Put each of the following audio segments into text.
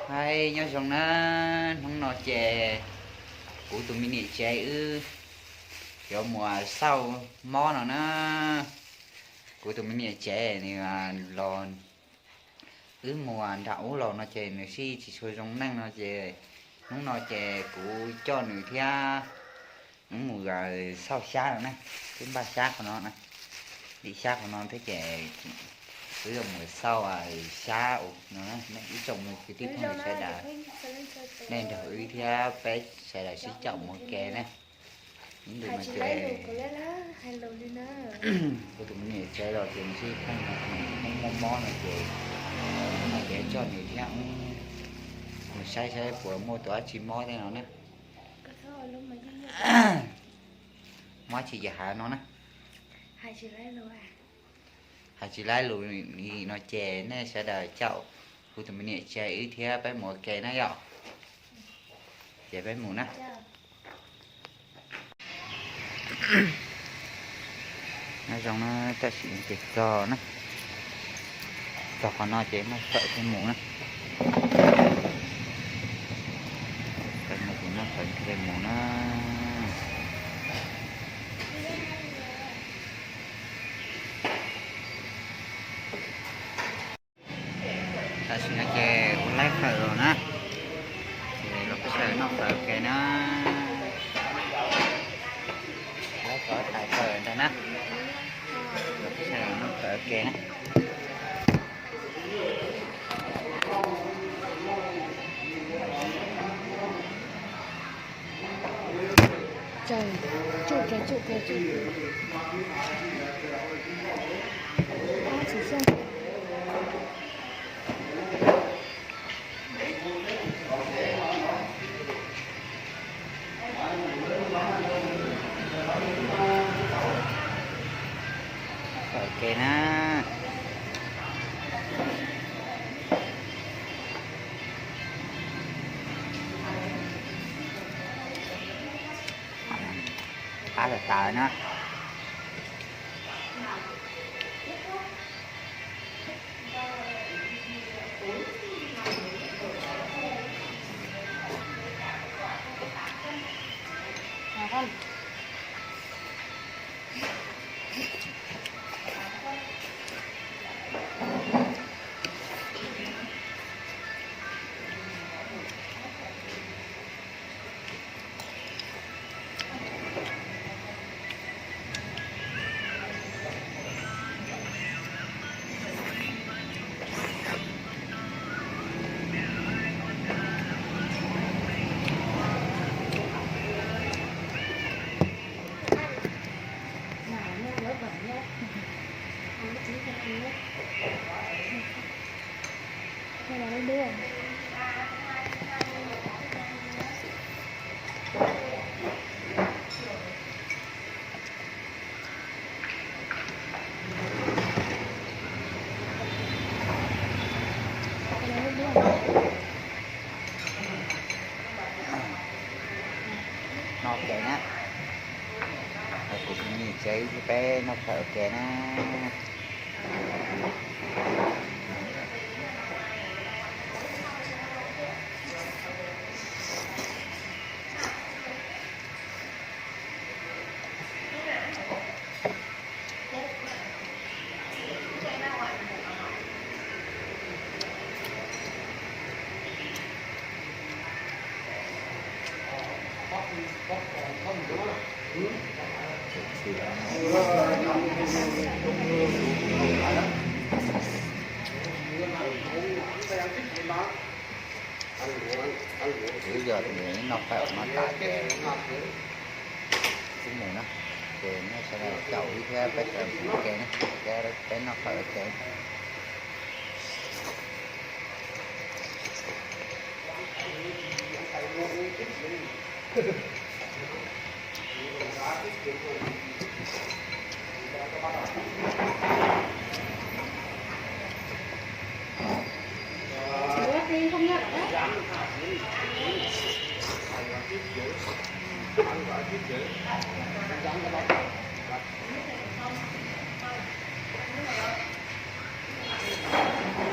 Hais nyob zoo na, hnub no ces kuv tus me niam tsev wb yuav mus xauj mob no na. Kuv tus me niam tsev nws los, wb mus nram ub los no ces nws sib tsis tshua zoo neej no ces hnub no ces kuv coj nws thiab wb mus xauj xyab no na. Twb npaj xyab qhov no na, dim xyab qhov no thiab ces wb yuav mus xauj xyab no. Ib tsoom kwv tij phooj ywg sawv daws, nej nrog wb thiab peb sawv daws sib caum mus ua ke na. Ib ntus no ces kuv tus me niam tsev los ces nws sib pheej muaj mob no ces kuv coj nws thiab mus saib saib puas muaj tus dab tsi mob tej no na. Mob dab tsi ces hais no na. Hais tsis laib lus li no ces nej sawv daws caum kuv tus me niam tsev wb thiab peb mus ua ke na yom. Ces peb mus na. Nyob zoo na, tam sim no ces txog na, txog qhov no ces noj fawm thiaj mus na. Qhov no ces noj fawm thiaj mus na. Tam sim no ces ua laib fawm los na, ces los peb sawv daws noj fawm ua ke na. Laib fawm, tais fawm ntag na, los peb sawv daws noj fawm ua ke na. Ok na. Qab tas tas na. Noj ua ke na. Kuv tus me niam tsev thiab peb noj fawm ua ke na. Twb yog noj fawm no tas ces wb mus na, ces nej sawv daws caum wb thiab peb sawv daws mus ua ke na, thiab peb noj fawm ua ke.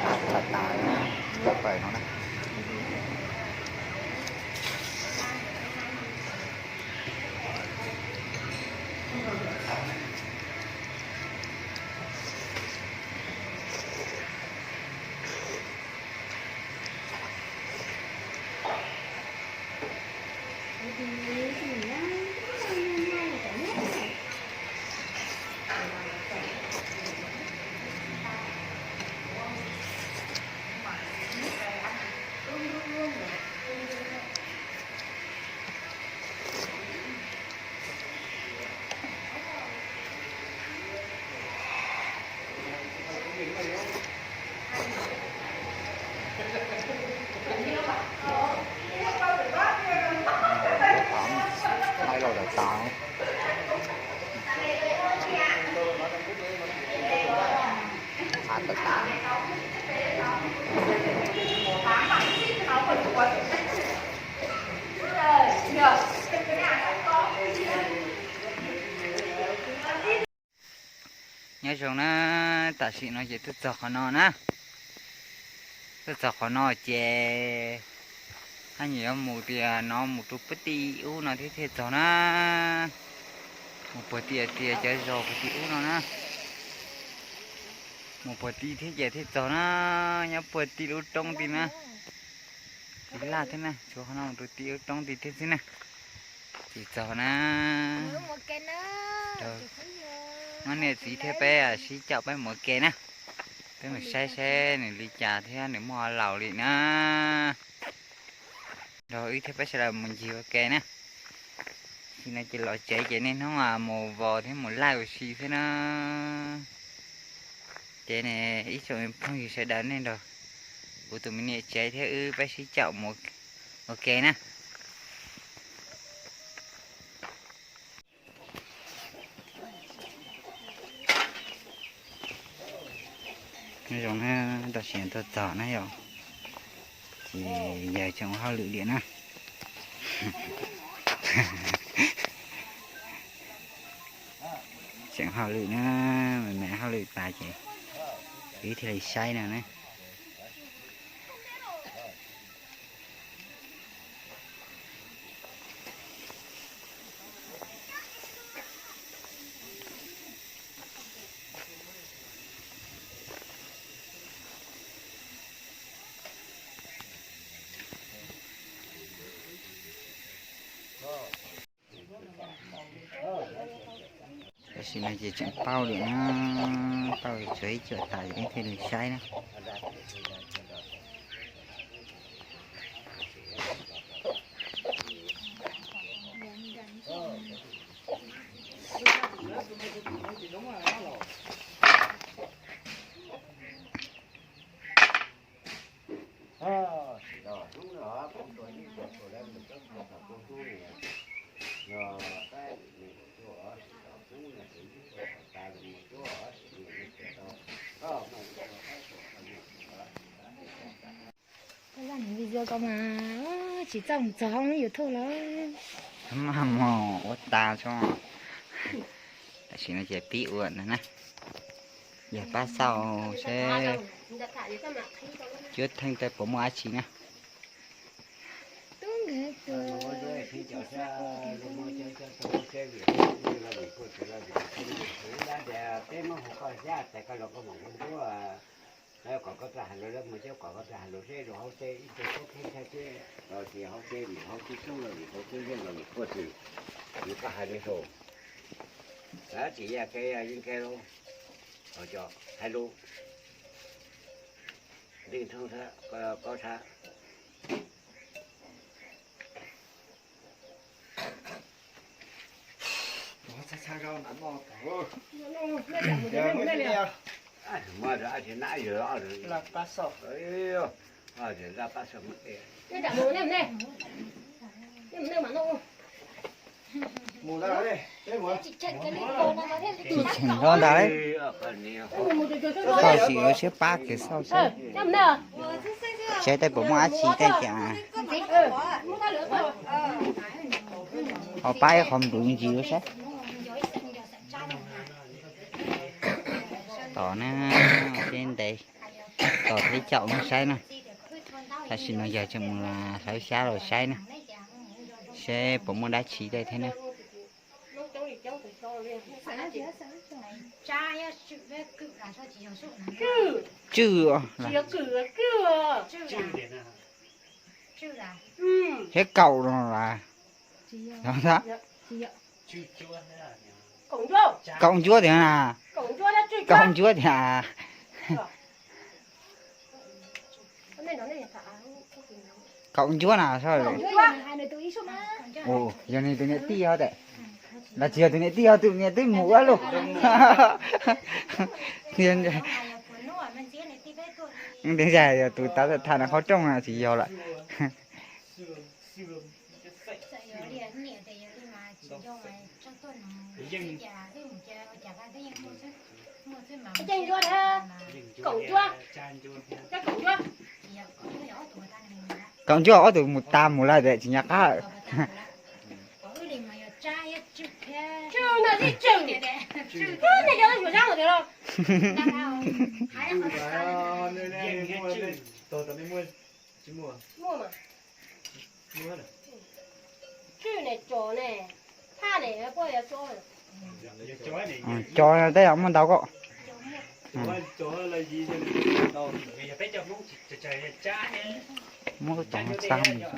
Qab tas tas na, noj fawm no na. Nyob zoo na, tam sim no ces tuaj txog qhov no na. Tuaj txog qhov no ces haj yam yuav mus tias no mus rau puag tim ub no thiab thiaj txog na. Mus puag tim tias cov zos puag tim ub no na. Mus puag tim thiab ces thiaj txog na. Nyob puag tim lub roob tim na. Tsis laj thiab na, tshuav qhov no mus rau tim lub roob tim thiab xwb na. Ces txog na. Muab niam txiv thiab peb sib caum peb mus ua ke na. Peb mus saib saib nws li cas thiab nws muaj laus li na. Nrog wb thiab peb sawv daws mus ncig ua ke na. Tam sim no ces los tsev ces niaj hnub mus vos thiab mus laij ua si xwb na. Ces ib tsoom phooj ywg sawv daws nej nrog kuv tus me niam tsev thiab wb peb sib caum mus ua ke na. Nyob zoo na, tam sim no tuaj txog na yom, ces yawg tseem ua hauj lwm li na. Tseem hauj lwm na, me me hauj lwm tas ces wb thiaj li saib no na. Tam sim no ces tseem pauj li na, pauj li tsuav ib cuam tas ces wb thiaj li saib na. Video ko mas tsis txawj mus txog hauv YouTube lawm. Maj mus ua tas tso. Tam sim no ces pib ua no na. Yog pab xauj seb cuab theej tau puas muaj dab tsi na. Peb muab hu koj xyab tes koj los koj mam ua ntuab. Kom koj txawj hais lus, mus cov kom koj txawj hais lus seb lus hauv teb ib tug tub kheej tshaj teb los sis hauv teb vim hauv tib tub los vim hauv tib yeej los vim puag tsis, vim koj hais li hu. Tsis yog kev yeej kev lus, hais lus nteej thoob thab, koj thab. Tsis cheem nrov ntag. Koj sim ua siab pab kev xauj saib, saib tej puas muaj dab tsi tej cas. Ho pab ib qho nplus ntsis saib. Tos na, peb ntes tos thiab caum no saib na. Tam sim no yog tseem mus hlawv xyab los saib na, seb puas muaj dab tsi tej thiab na. Tswj thiab kaum no las. Kaum ncuab tiag na. Kaum ncuab tiag. Kaum ncuab na. Yog nws tus niam tij ho tas, los tsis yog tus niam tij ho, tus niam tij ho tus niam twb mus ua luaj. Tiag, yog tus tav tham no qhov rooj na tsis yog lawm. Kaum ncuab ob tug mus tas mus lawm tsis nco qab. Cov tej muaj ntau koj. Muab lub tod txaj mus.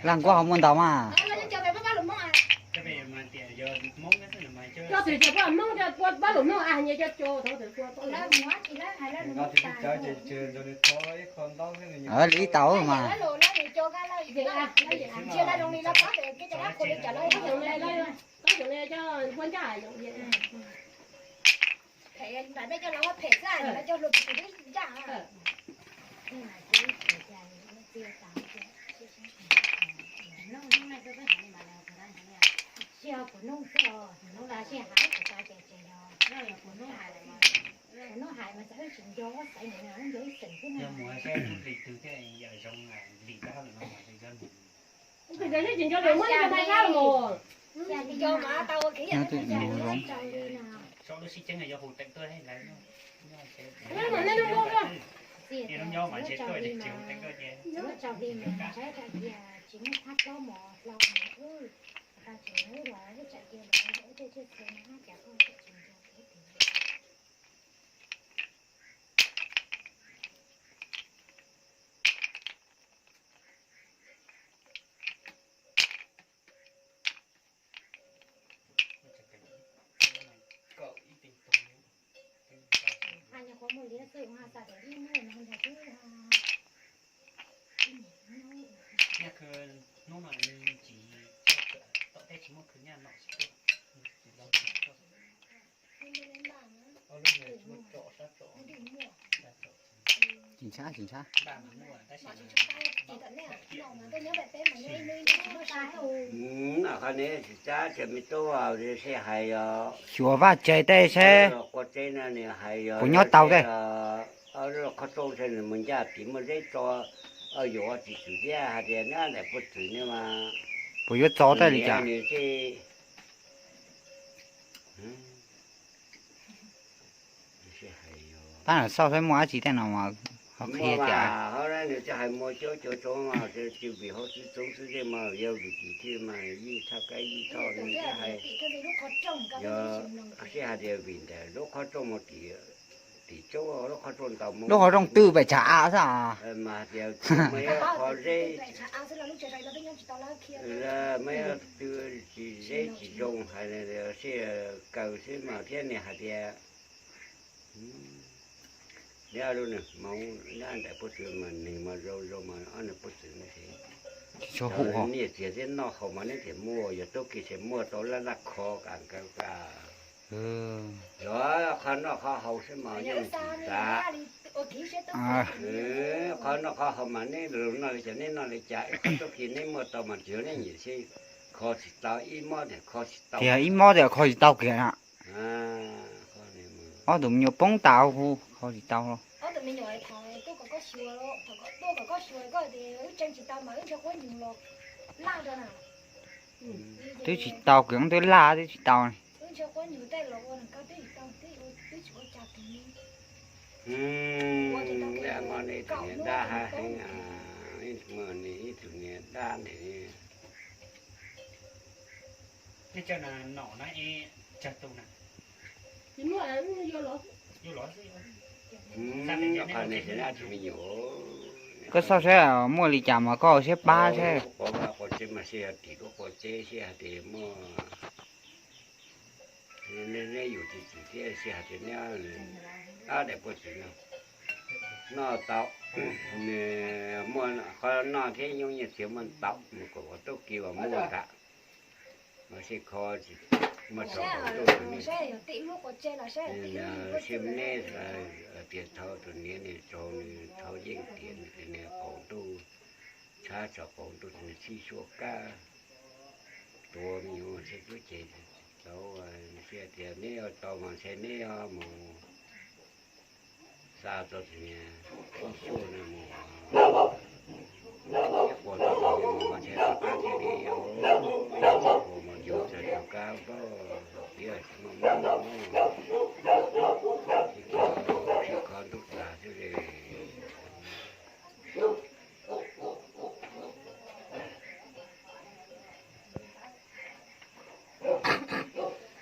Laj nkuab ho muaj ntau mas. Li ib tau mas. Tsis ntshai, tsis ntshai. Qhov no tsis txawj, ces me tub sib hais os. Xyuas vaj tse tej seb puas nyob tau tej. Qhov rooj seb nws mus ncaj tid muaj zeb tso, yuav tsis txwm thiab hais tias neb daim puag txwm ne mas. Puas yuav txo tej li cas? Tab lam xauj saib muaj dab tsi tej no ho qhia tias. Nws tsis hais muaj cov cov tsoov mas, vim hauv txwv tsoov xwb tej mas yog vim tsis thiaj mas yij tshaj kaib yij tshaj nws tsis hais. Yog sib hais tias vim ntawm lub qhov rooj mus tim, tim tsob lub qhov rooj ntau mus. Lub qhov rooj twb pem tshav av xwb. Mas tias qhov zeb, mas yog twb tsis zeb tsis zoo hais sib kaw xwb mas thiab nws hais tias neb ob lub nws hmoov neb daim puag txwv mas nws mas zoo zoo mas ob nws puag txwv neb tsis txhob hu ho. Neb txiav thiab noj haus mas neb tseem muaj, yog tub ki tseem muaj tau laj laj kho kam kaw kam. Yog qhov noj qhov haus xwb mas yeej tsis xav. Qhov noj qhov haus mas neb los noj li cas neb noj li cas, ib qhov tub ki neb muaj tau mas tsis yog neb nyiam xwb, kho tsis tau ib mob tias kho tsis tau. Tias ib mob tias kho tsis tau kiag na. Ob tug me nyuam poob tas hu kho tsis tau los. Twb tsis tau kiag, twb laj twb tsis tau. Tsis quab nyuj tej los ua koj twb tau twb tsis ua cas kiag li. Ua tsis tau. Ib tug niag dab hab heev, ib tug niag dab ne. Tej cov no no ib tsag tu na. Qhov ne, koj xauj saib muaj li cas mas koj ua siab pab saib. Quav tsev mas sij hawm tim lub quav tsev sij hawm tias muaj, neb yus tsis tsim thiab sij hawm tias neb ob daim puas tsev no noj tau, nws muaj qhov noj thiab nyoob nyiaj txiag muaj ntau, mus kom ua tub ki uas muaj ntawd. Mas sib kho, mas thaum qaum ntuj, sib neb tias thaum tus niam nws tsaug, nws thaum yeej tias nws qaum ntuj, tshab tsaus qaum ntuj nws sib suab kab tuav me nyuam sib tub ces tau, sib tias neb yuav tau mas ntshe neb yuav mus xa tau tus niam sib suab no mus, ib quas tau tus niam mus mas ntshe tau kab thiaj li yuav, ib quas mus yug txawm tau kab npauj, tias tsis muaj mob muaj mob, sib kho ntuj tas xwb li.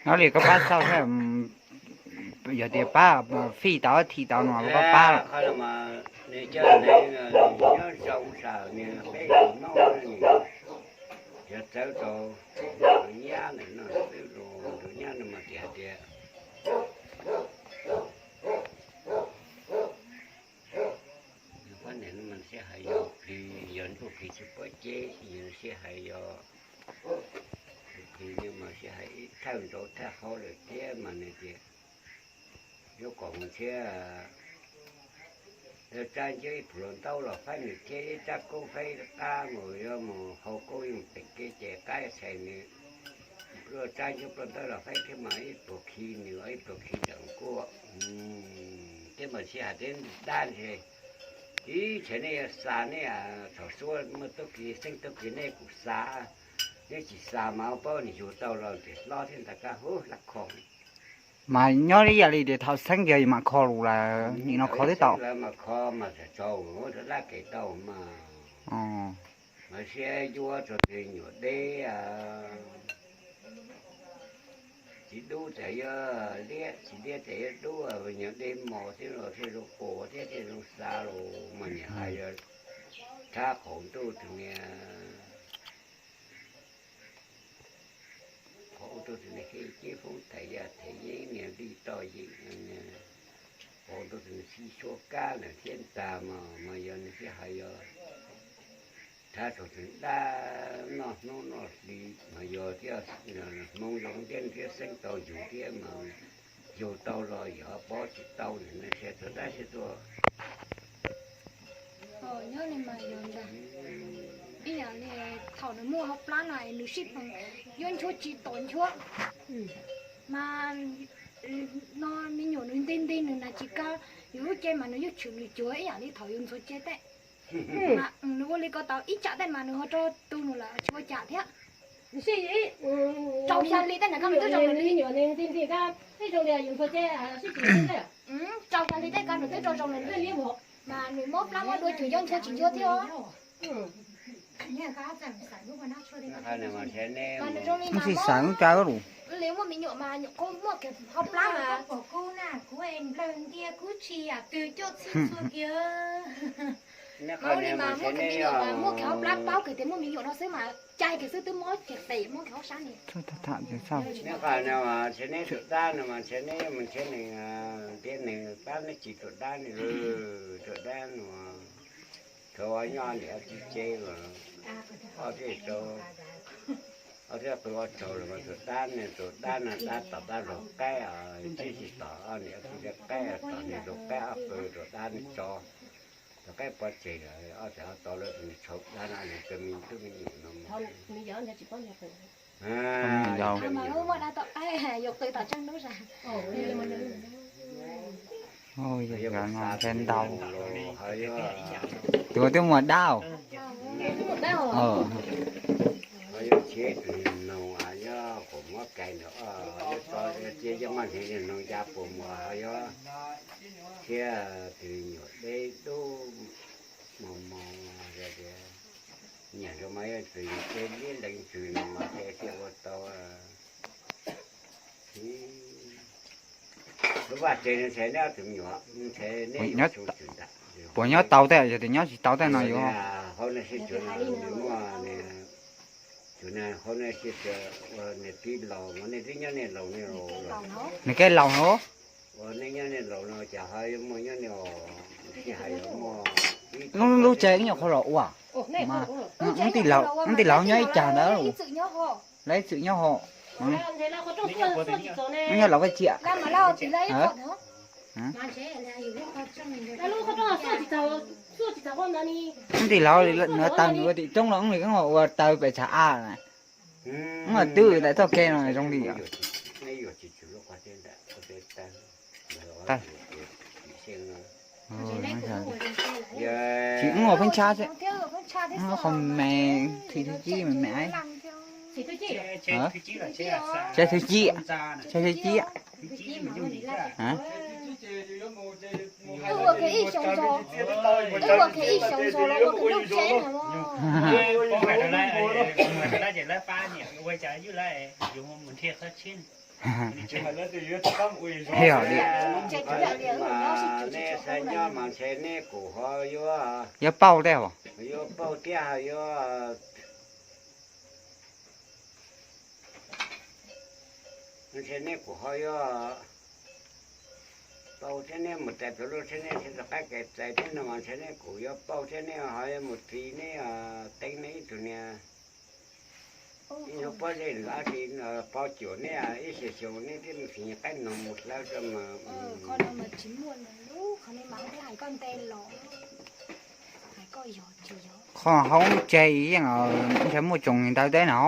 Nyob li koj pab xauj saib, yog tias pab fij tau thim tau no koj pab. Qhov no mas nws coj neeg nyob zoo sam nws peb tus noj, yog txawv rau nyab ntawm no xwb los rau nyab no mas tias hais tias pab niam no mas sij hawm yog plig, yog ntuj plig tsis pab ceb, yog sij hawm yog plig no mas sij hawm ib thawj nraud thawj hauv lawm thiab mas nws tias yuav kom mus thiab, yuav tsab ncauj ib puas hluas ntaub los faib nws thiab, ib tsab koob faib qab mus yuav mus hau koob yuav mus pem kev ces qab txhais nws, yuav tsab ncauj ploj ntaub los faib thiab mas ib puas khi nws ib puas khi ntawm kuj thiab mas sij hawm thiab dab ntshe ib tsam nej yuav xa nej thaum suab muaj tub ki xeeb tub ki nej kuj xa, neb tsis xa mas paub nws yug tau los ces hlob thiab ntag kab huv hlab kho. Mas nyob li yam li tias thaum xeeb kiag mam kho lus lawm, nim no kho twb tau. Lawv mas kho mas txawm tsaus rau dab kev tau mas, mas siab yuav txog tus nyuam deb, tsis dub ces yuav liab, tsis liab ces yuav dub, nyuam deb mos thiab los thiaj zoo quas thiab thiaj zoo xa los mas nim hais yog tshab qaum ntuj tus niag, qaum ntuj tus niag hej ceb foob thais yaj thais yeeb niag lij toj yeem, qaum ntuj tus niag sib suab kab ntawm thiab ntag mas, mas yog nws sij hawm yog tshab tsaus tsees dab noj hnub noj hli mas yog thiab, hmoov zoo thiab thiab xeeb tau yug thiab mas yug tau los yog pov tsis tau nws ntshe txog dab sib tua. Nyob li mas yog ntag, ib yam li thaum nws muaj hauv plab no nws sib phoom yuav nchuav tsis tom nchuav, mas no me nyuam nws nti nti nws na tsis kam, yus lub cev mas nws yeej tshwm nws cuag ib yam li thaum yus ntxhua cev tej. Mas nws ua li ko tau ib tsam tej mas nws ho rau tu nws lawm tsis ua cas thiab. Rau xya hli tej na koj nws twb zoo lawm li. Rau xya hli tej koj nws twb rau zoo lawm li. Mas nws mob plab mob dua tseem yuav nchuav tsis nchuav thiab os. Mas nws zoo li mas mob, li muaj me nyuam mas nyuam qhuav muaj kiag hauv plab mas. Mas ua li mas muaj kiag me nyuam mas muaj kiag hauv plab paub kiag tias muaj me nyuam no xwb mas cai kiag xwb twb mob kiag tes muab kiag hauv sab ni. Neb qhov no mas ntshe neb tus dab no mas ntshe neb mus ntshe nws, tias nws pab neb tsis tus dab ni, tus dab no thaum ua nyob niam txiv tsev los ob thiaj tau, ob thiaj qw ua tsaug los mas tus dab no, tus dab no dab tom dab laug qaib, tsis tsis tom niam txiv qaib, tom niam laug qaib ob qw tus dab no tso, tus qaib pov tseg lawm ob txhais ob tod lawm tus niag tshaum dab no nws tus me tub me nyuam no. Mas lub muaj dab tom qaib yuav qw tom tseej lub zas. Yog no ntshe ntau. Tus twb muaj dab. Ho yuav nrhiav Noog yog quas muab kais ntawm ob, yog tso cia yog maj heev noog ya puas muas ho yog thiab tus nyuam deb dub mos mos tias nyiam rau mas yog txwm yus tej liab leeg tswv no mas thiaj ua tau. Lub vaj tsev no ntshe neb ob tug me nyuam ntshe neb yuav tsum tswm ntag. Puas nyob tau tej, yog tias nyob tsis tau tej no yuav. Hauv no sib tswv, muaj, hauv no sib tswv ua niam tij laus, nej twb nyob nej laus, nej kev laus no. Ua nej nyob nej laus no cas ho yuav muaj nyob nej, sib hais yuav muaj. Lub tsev nyuam qhuav los ua mas, wb tij laus nyob ib cag ntawd, lawv ib txwm nyob hauv. Nyob laus vaj ciam. Wb tij laus nws taws nws ua tim roob los wb li ua taws pem tshav av na. Wb twb daim txoj kev no zoo li. Tsis wb ua pheeb tshab xwb, qhov me thib thib cib me me. Tshab thib cib, tshab thib cib. Nej xav nyob mas ntshe nej kuj ho yuav, yuav pauj thiab, yuav pauj thiab ho yuav, ntshe nej kuj ho yuav pauj thiab, nej mus tais plhuav luj thiab, nej thiaj rov qab kev txais thiab no mas ntshe nej kuj yuav pauj thiab, nej ho yuav mus txiv nej teeb nej ib tug niag ib lub pob zeb los sis pob cuam, nej ib xyoos xyoo nej thiaj mus txiv qaib noog mus hlawv rau mas. Qhov hauv tseg yeej ntshe muaj tsoom ntawd teb no.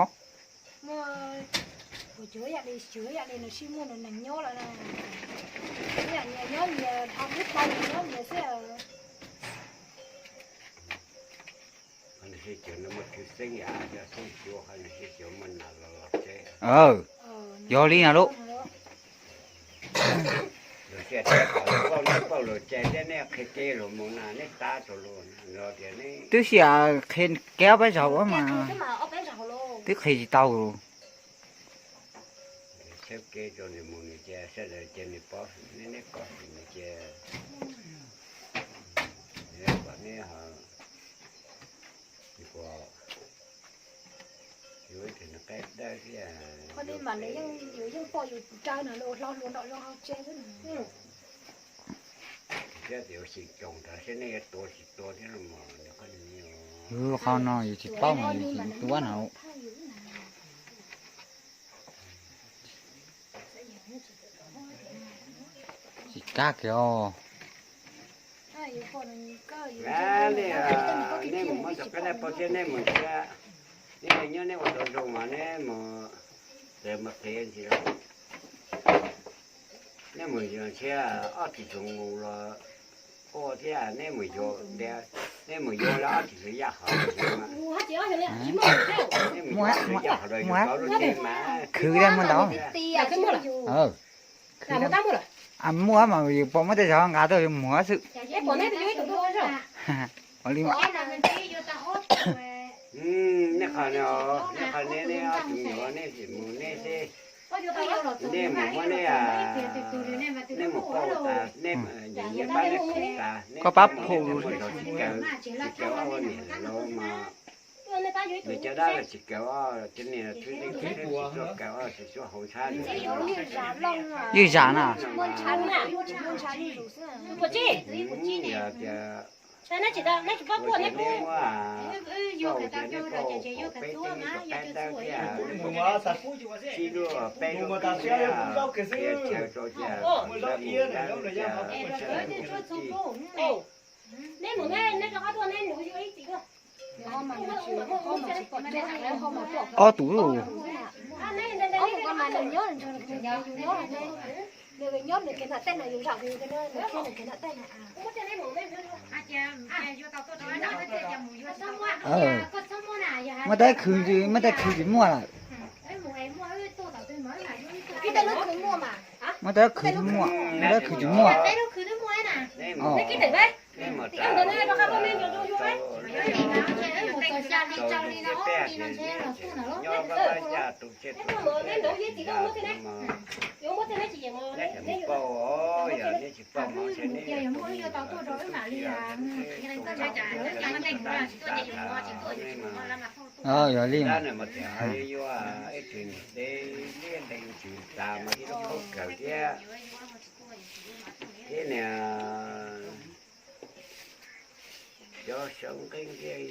Yog li no lauj. Twb sim qhia kev ob peb zaug mas twb qhia tsis tau. Tsheb kev rau nws mus nws cia sawv daws cia nws pov, neb neb pov nws cia, neb pov neb ho, nws pov, yuav ib tug nws qaib dawb thiab. Thiab tias ua xyem tsoos nrad seb nej yuav tua tsis tua thiab los mas. Qhov no yus tsis paub mas yus tsis tua no. Tsis kab kiag os. Nej mus muab cov qaib dawb paub thiab nej mus thiab. Nej nyob nej ua tau zoo mas neb mus, tes mus qhia ntsis, nej mus yos thiab ob tug xyoo mus los quaj thiab, nej mus yos ntiav, nej mus yos los ob tug xyoo yaj hov los yos, nej mus yos ob tug xyoo yaj hov los yus tau lub tsev mas khwv thiab muaj ntau. Khwv thiab, muaj mas yus pom muaj tej zaum nqa tuaj yus muag xwb. Ua li mas. Nej qhov, nej qhov nej, nej ob tug me nyuam nej tsis mus nej seb, nej mus muab nej, nej mus pauj tas, nej, nej pab nej qhwv tas, nej, koj pab phu, muaj zog tsis kaw, tsis kaw ob ua niam lawm los mas, nws cov dab los tsis kaw os, cov niag thwj leej thwj leej tsis tuaj kaw os, tsis tuaj haus ntshab li. Ywj zam na. Yog tias, yog tias nej muab, pauj tias nej pauj pem teb, nej pauj qaib dawb thiab, sib lub peb lub qib thiab, qhia chaw rau tias lawv mus lawv tias, ob tug. Muab tais khwv, muab tais khwv tsis muaj lawm. Muab tab khwv muaj, muab tab khwv tsis muaj. Yog li mas. Thiab niag cov saum nqeeb thiab,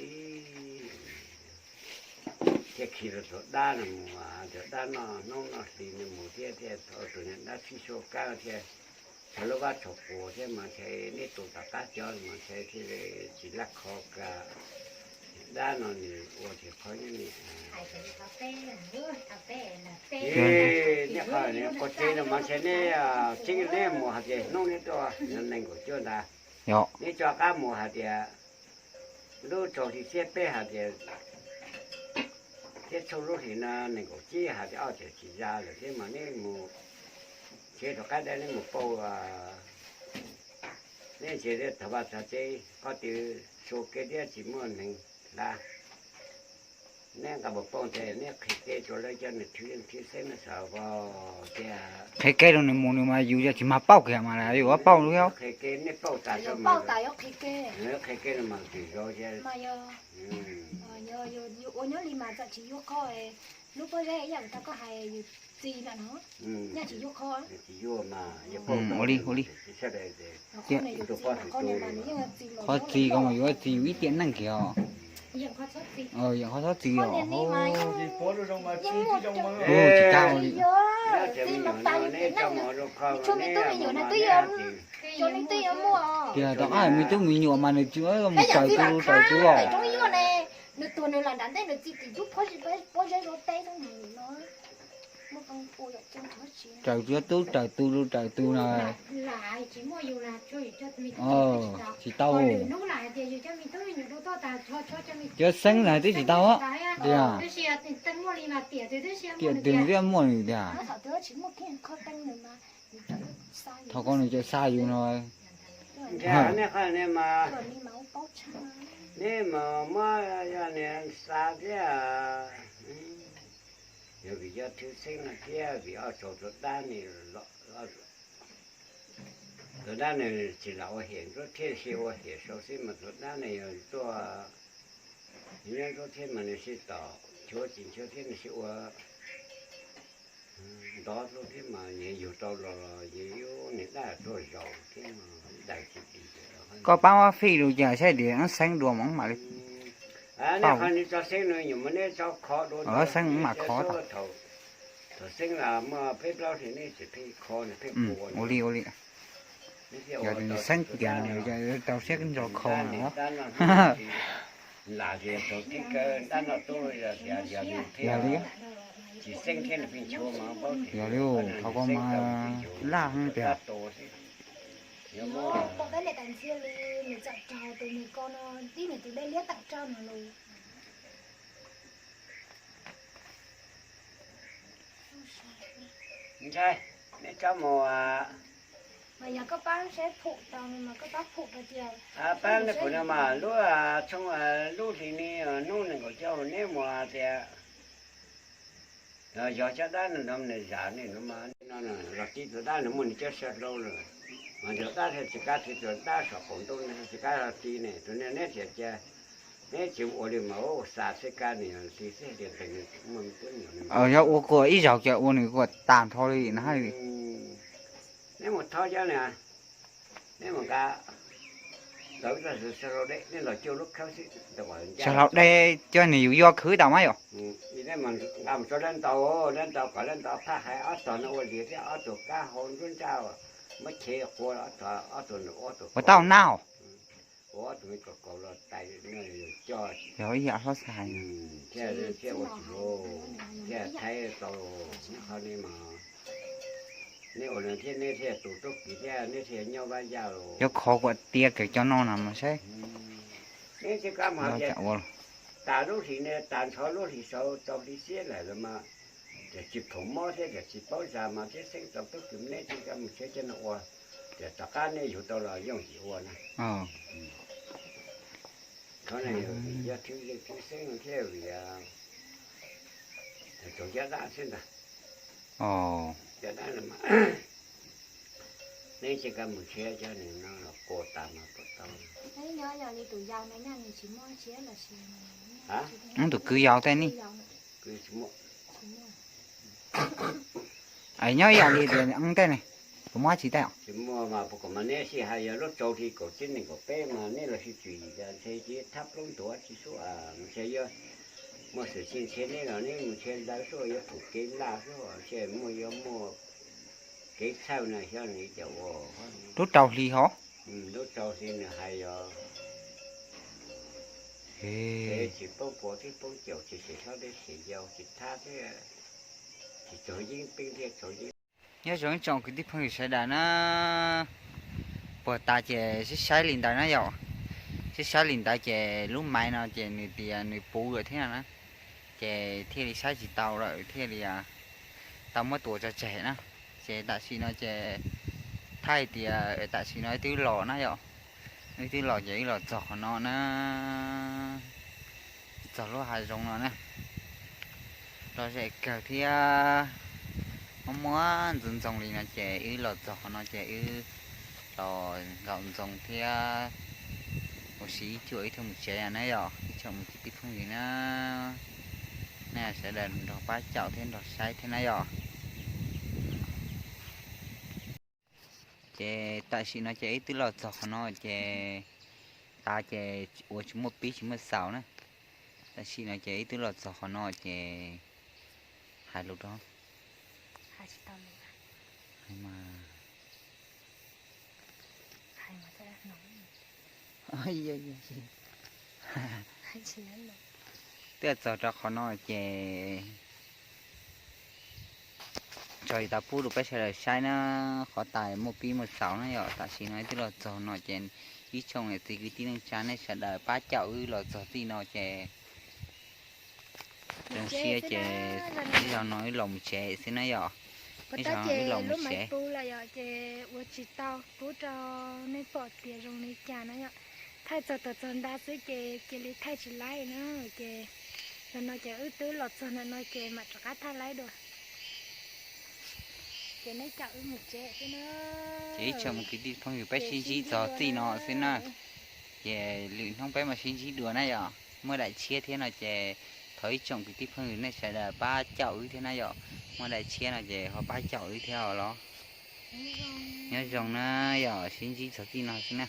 thiaj khi rau tug dab no mus, tug dab noj hnub noj hli no mus thiab, thiaj ua tus niag dab sib suab kab thiab, txog lub vab txog quas thiab mas ntshe neb tus tom qab cov mas ntshe thiaj li tsis laj kho ka. Dab no nws ua tias qhov nyob ni, neb qhov tsev no mas ntshe neb tseeb neb mus hais tias hnub neb tuaj nees nkaum cuaj ntag, neb tso qab mus hais tias lub tsaus hli xiab peb hais tias thiab txhua lub hlis no nees nkaum tsib hais tias ob txhiab tsis zaj lawm thiab mas neb mus ntshe rov qab dab neb mus pauj, neb ntshe thiaj tag vaj tag tsev qhov twg sua kev thiab tsis muaj neeg hla. Neb nqa mus pauj nthe neb qhia kev rau lawv cov nws thwv yeej thwv xeeb no xav tias qhia kev rau nws mus nws mas yus yog tsis mag pauj kiag mas yus yuav pauj lub qhia kev neb pauj tas, pauj tas yuav qhia kev, qhia kev no mas twm zov thiab. Ua nyob li mas txawm tsis yuav qhov, lub pob zeb ib yam tau koj hais yus txiv lawm no, nyaj tsis yuav qhov. Ua li, ua li. Qhov txiv ko mas yuav txiv yus ib tiam neej kiag os. Yeem qhov txhob txiv os. Tsis tau li. Tias tom qab me tub me nyuam mas nws tsis mus raws tus raws tus os. Raws tsis tub raws tus raws tus na. Tsis tau. Cov xeeb na twb tsis tau. Tiam twg twb muaj nws tiag. Thaum ko nws tseem xa yus no. Neb mas muab yog nws xa thiab, yog vim yog thwv xeeb no thiab vim ob tsaug tus dab ni, tus dab nws tsis lam ua hiam nruab thiab, sis ua hiam sau xwb mas tus dab nws yog tuaj nyob nruab thiab mas nws sib tom nchuav tsis nchuav thiab nws sib ua ntov rau thiab mas yus yug tau los los yus yub niag dab tuaj zaum thiab mas daws tsis txi. Koj pab muab fij lus cas saib tias xeeb dua mas mam li pauj. Xeeb mam kho. Thaum xeeb los muaj peb plaub hlis neb tsis pheej kho nws pheej pua. Ua li ua li. Yog nws xeeb tiag no rau siab nrog kho no. Lam tias thaum thib kaw dab noj tub yog tias yog nws thiaj tsis xeeb thiab nws pheej nchuav mas paub tias yog li, qhov ko mas laj heev tiag. Pom peb niam tais ntxhias li nws txawm raug tus nws ko no tib nws tus dej liab tawm rau nws lus. Ntshai, neb txhob mus. Mas yog koj pab saib phum tau mas koj pab phum rau tias, pab neb phum no mas lub, lub hlis ni hnub nees nkaum cuaj neb mus tias yog cov dab no nws zam nej no mas no los tib tus dab nws muaj nws cov saw hlau lawm, mas yog dab thiaj tsis kav tib tus dab saum qaum ntuj no thiaj tsis kav tib ne, tus neb tias cia neb tsis ua li mas ua xa xwb kav nws tib xwb tias ntees nws muaj me tub me nyuam. Yog ua kuv ib zaug ces ua nws kuv tas nrho li na. Neb mus thov cov niag, neb mus nqa lawv txoj saw hlau deb, neb los cuaj lub khawb xwb. Saw hlau deb cov niag yus yuav khwv tau mas yom. Nqa mus rau lawv ntaus, lawv ntaus kom lawv ntaus phaj hais ob tog no ua liag thiab ob tug kab hau nruab nrab, muab chev qua ob tug, ob tug nws ua ob tug ua tau nab. Ua ob tug me kaus kaus los tais no coj. Yog ib yam hlob xav hais. Thiaj, thiaj ua tsis, thiaj thaij tau qhov ni mas neb ua no thiab neb thiaj tus tub kis thiab neb thiaj nyob Vaj Yaj los. Yuav khov kuam tiag kawg cov no na mas saib. Neb tsis kam mus hais tias tas lub hlis ne, tas nrho lub hlis saud tau hli xiab lawm los mas Ces tsis khoom mob thiab ces tsis paub zas mas thiab xeeb tau peb kws neb tsis kam mus tsev cov no ua, ces tom qab neb yug tau los yooj yim ua na. Qhov no yog thwv yeej thwv xeeb thiab vim tug caj dab xwb ntag. Caj dab no mas neb tsis kam mus tsev cov no los quas tas mas quas tau. Tus kwv yau tej ne, nyob ib yam li tias tej ne, kuv muab tsis tau. Tsis muaj mas kuv mas neb sij hawm yog lub rau hli kaum tsib nees nkaum peb mas neb los sib tw yim ntshe thab plaub ntuav tsis xub ntshe yuav muaj xwm txheej ntshe neb los neb mus ntshe ntawd xwb yuav pum kev laj xwb ntshe muaj yuav muaj kev txhawj na xyov nws cov ua. Lub rau hli hov. Lub rau hli nws hais yog tsis paub puas thiab paub caum tsis xyem hlob thiab xyem yau tsis thab thiab tsis txaus yeeb peeb thiab txaus yeeb. Nyob zoo ib tsoom kwv tij phooj ywg sawv daws na, puag ta ces sib saib li ntawd na yom, sib saib li ntawd ces lub maiv no ces nws tias nws puv lawm thiab no na, ces thiaj li saib tsis tau lawm thiaj li tau muab tua tso tseg na. Ces tam sim no ces thaij tias tam sim no wb twb los na yom, wb twb los ces wb los txog qhov no na, txog lub hav zoov no na, lom zem kawg thiab muaj muaj ntxoov ntxoo li no ces wb los txog qhov no ces wb los nkaum ntxoov thiab ua si ib cuam wb thiaj mus tsev na yom, ib tsoom kwv tij phooj ywg na, nej sawv daws nrog pab caum thiab nrog saib thiab na yom. Ces tam sim no ces wb twb los txog qhov no ces tav ces ua tsis muaj pib tsis muaj xaus na. Tam sim no ces wb twb los txog qhov no ces hais lus rau. Twb txog rau qhov no ces tso li tas pub rau peb sawv daws saib na, qhov tas muaj pib muaj xaus na yom. Tam sim no wb twb los txog no ces ib tsoom niam txiv kwv tij neej tsa nej sawv daws pab caum wb los txog txij no ces zoo siab ces ib zaug no wb los mus tsev xwb na yom. Ib zaug no wb los mus tsev. Ces ua tsis tau pub rau nej pom tias zoo li cas na yom. Thaij txog tom txog nta xwb ces cia li thaij tsis laib na. Ces zaum no ces wb twb los txog ntawm no ces mam rov qab thaij laib dua. Ces neb caum wb mus tsev xwb na. Ces ib tsoom kwv tij phooj ywg peb sib ntsib txog txij no xwb na. Ces lwm hnub peb mam sib ntsib dua na yom. Muaj daim tshiab thiab no ces thov ib tsoom kwv tij phooj ywg nej sawv daws pab caum wb thiab na yom. Muaj daim tshiab no ces ho pab caum wb thiab os los. Nyob zoo na yom, sib ntsib txog txij no xwb na.